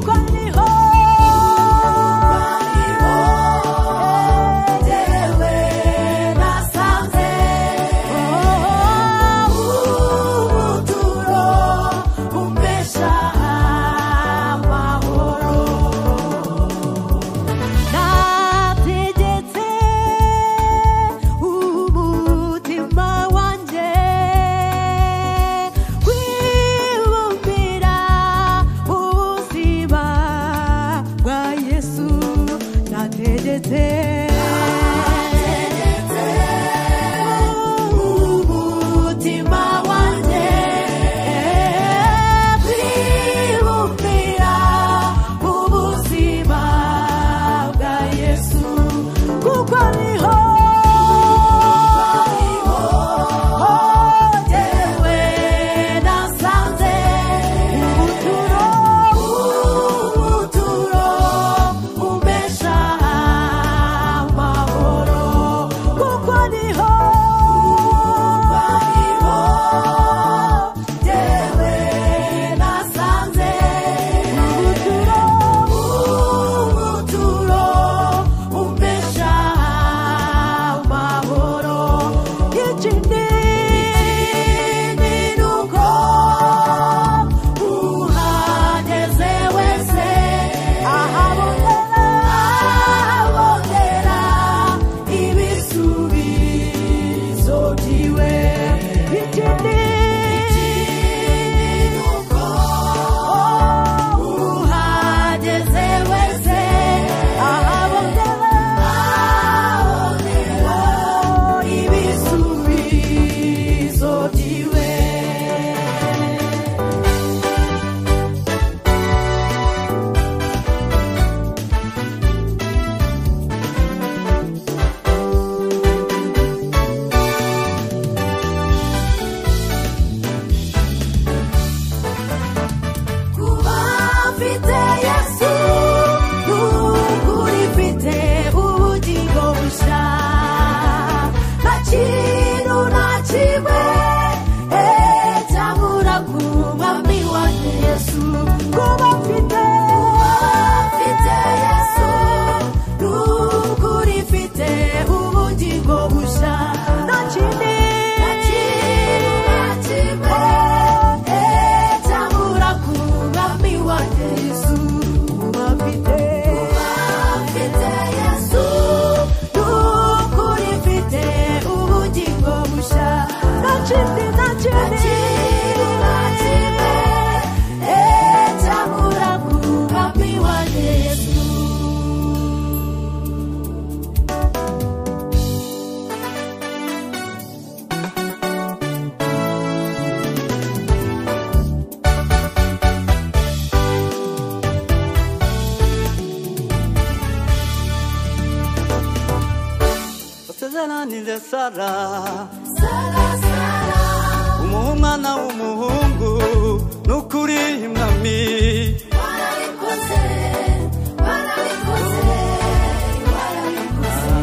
Kuko niho jyewe nasanze ubuturo bumpesha amahoro. Nategetse umutima wanjye kwibumbira ubuzima bwa Yesu. Nategetse umutima wanjye kwibumbira ubuzima bwa Yesu. Kuko niho jyewe nasanze ubuturo bumpesha amahoro. Kuko niho jyewe nasanze ubuturo bumpesha amahoro. Ikindi ni uko uhageze wese ahabonera ibisubizo byiwe. Ikindi ni uko uhageze wese ahabonera ibisubizo byiwe. Kuba mfite Yesu n'ukuri mfite ubugingo bushya. Nta kintu na kimwe cyabura ku mwami wanjye Yesu. Kuba mfite Yesu n'ukuri mfite ubugingo bushya. Nta kintu na kimwe cyabura ku mwami wanjye Yesu. Kuba mfite Yesu n'ukuri mfite ubugingo bushya. Nta kindi na kimwe cyabura ku mwami wanjye Yesu. Wasezeranije Sara umuha umwana w'umuhungu, nukuri mwami Warabikoze, warabikoze, warabikoze.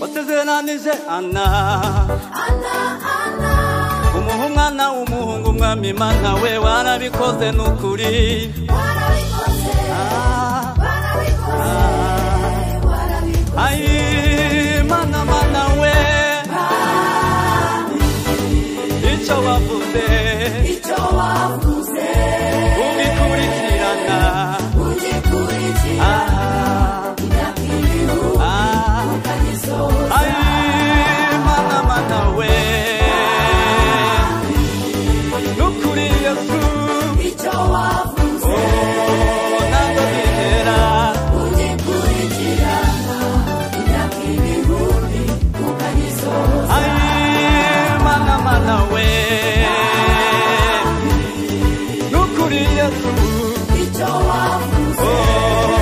Wasezeranije Ana Ana, Ana, umuha umwana w'umuhungu, mwami Mana we warabikoze nukuri. Warabikoze, warabikoze, warabikoze. Ai Mana Mana we icyo wavuze Icyo wavuze ubikurikirana ugikurikirana imyaka ibihumbi ukagisohoza. Ai Mana Mana we nukuri Yesu Icyo wavuze ntabwo bihera ugikurikirana imyaka ibihumbi ukagisohoza. Ai Mana Mana we nukuri Yesu Icyo wavuze oh.